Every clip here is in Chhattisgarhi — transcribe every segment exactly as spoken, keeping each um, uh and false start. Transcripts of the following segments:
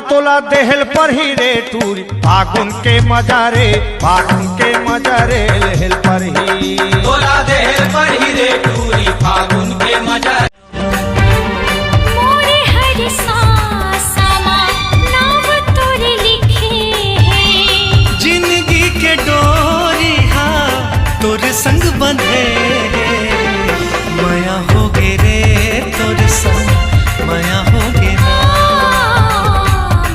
तोला देहल परही रे टूरी फागुन के मजा रे, फागुन के मजा रे लेहल परही। तोला देहल परही रे टूरी फागुन के मजा। मोरे हर सांस मा नाम तोर लिखे हे। जिंदगी के डोरी हा तोर संग बंधे हे। मया होगे रे तोर संग, मया होगे ना।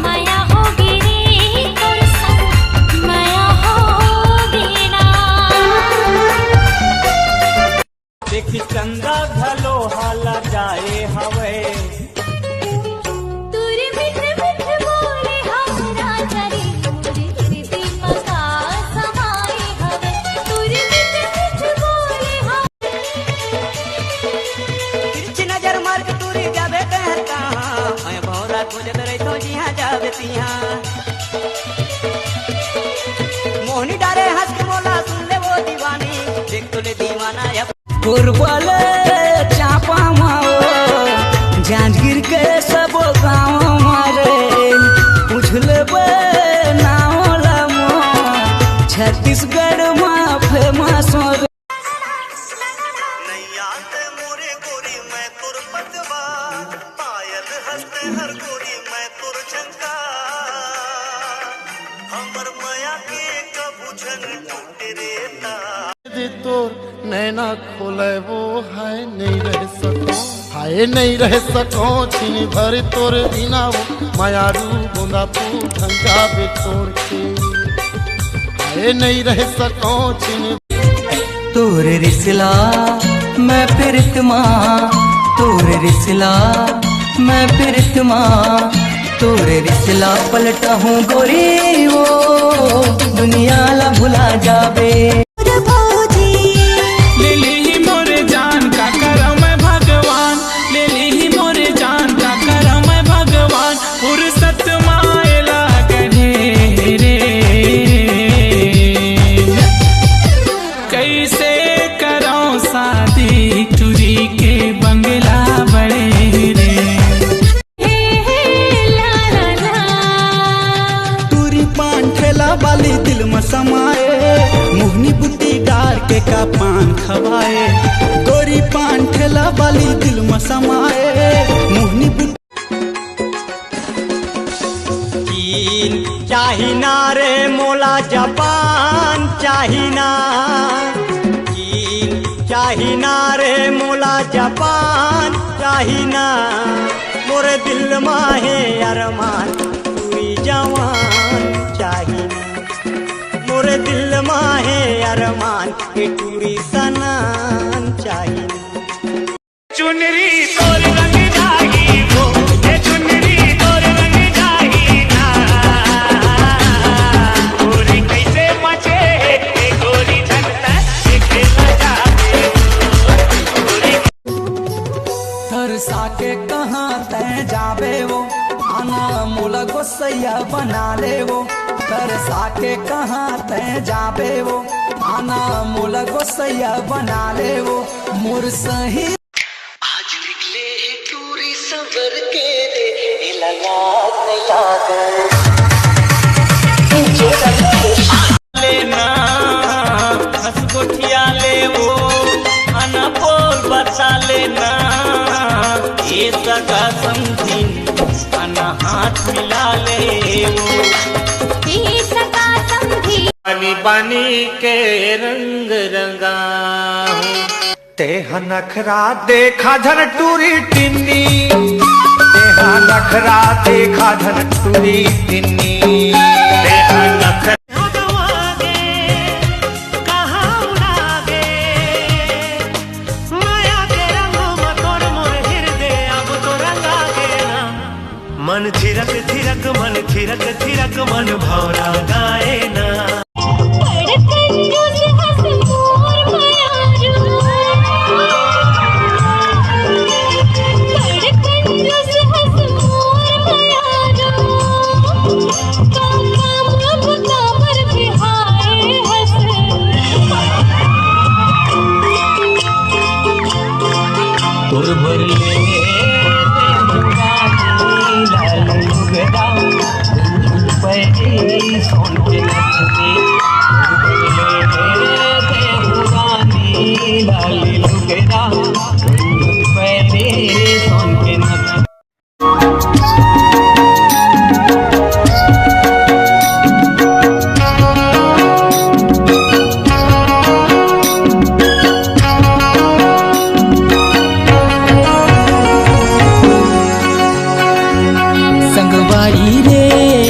मया होगे रे तोर संग, मया होगे ना। देखी चंदा घलो हाला जाए हवे। तोर मीठ मीठ बोले हमरा जरे, मोर हृदय मा का समाए हवे। तोर मीठ मीठ बोले हम तिरछी नजर मार के टूरी जाबे तैं कहाँ? मैं भौरा खोजत रहिथों जिहाँ जाबे तिहाँ। मोहनी डारे हंस के मोला सुन ले वो दीवानी, देख तो ले दीवाना अब। पूर्वा ले चांपा मा ओ, जांजगीर के सबो गाँव मा रे, पूछ लेबे नाव ला मोर, छत्तीसगढ़ मा फेमस हो रे। नैया ते मोरे गोरी मैं तोर पतवार, पायल हंसते हर गोरी मैं तोर झंकार, हमर मया के कभू झन टूटे रे तार। दे तोर नैना खोले वो हाय नहीं रह सको, हाय नहीं रह सको छिन भर तोर बिना वो मयारू गोंदा फूल ढंगा बे तोर के। हाय नहीं रह सको छिन तोर रिसला मैं प्रीतमा, तोर रिसला मैं प्रीतमा, तोर रिसला पलटहूँ गोरी वो दुनिया ला भुला जाबे। ले ली मोर जान का करम भगवान, ले ली मोर जान का करम भगवान, फुर्सत मायला गने रे। कैसे करौं शादी टुरी के बंगला बड़े रे। हे, हे, ला, ला, ला। टूरी पान ठेला वाली दिल में समाए, मोहनी बुद्धि डार के का पान खवाए। गोरी पान ठेला वाली दिल में समाए, मोहनी बुद्धि चीन चाही ना रे मोला, जापान चाही ना। चीन चाही ना रे मोला, जापान चाही ना। मोर दिल मा हे अरमान, टूरी जवान चाही ना। मोर दिल मा हे अरमान, ए टूरी सनान चाही ना। चुनरी तोर रंग जाही वो, ए चुनरी तोर रंग जाही ना। गोरी कैसे मचे हे, ए गोरी झन तैं देखे न जाबे। तरसा के कहाँ तैं जाबे वो, आना मोला गोसैया बना ले वो। तरसा के कहाँ तैं जाबे वो, आना मोला गोसैया बना ले वो। मोर सही आज निकले हे टूरी संवर के रे, एला लाज नइ लागय। लेना, हंस गोठिया ले वो, अना बोल बता लेना, ये सगा समझी, अना हाथ मिला ले वो। ये सगा समझी। बानी बानी के रंग रंगा हूँ। तेहा नखरा देखा झन टूरी टिन्नी, तेहा नखरा देखा झन टूरी टिन्नी। तेहा नखरा कहाँ उड़ा गे, माया के रंग म तोर मोर हृदय अब तो रंगा गे ना। मन थिरक थिरक, मन थिरक थिरक, मन भौरा गाए ना। संगवारी रे,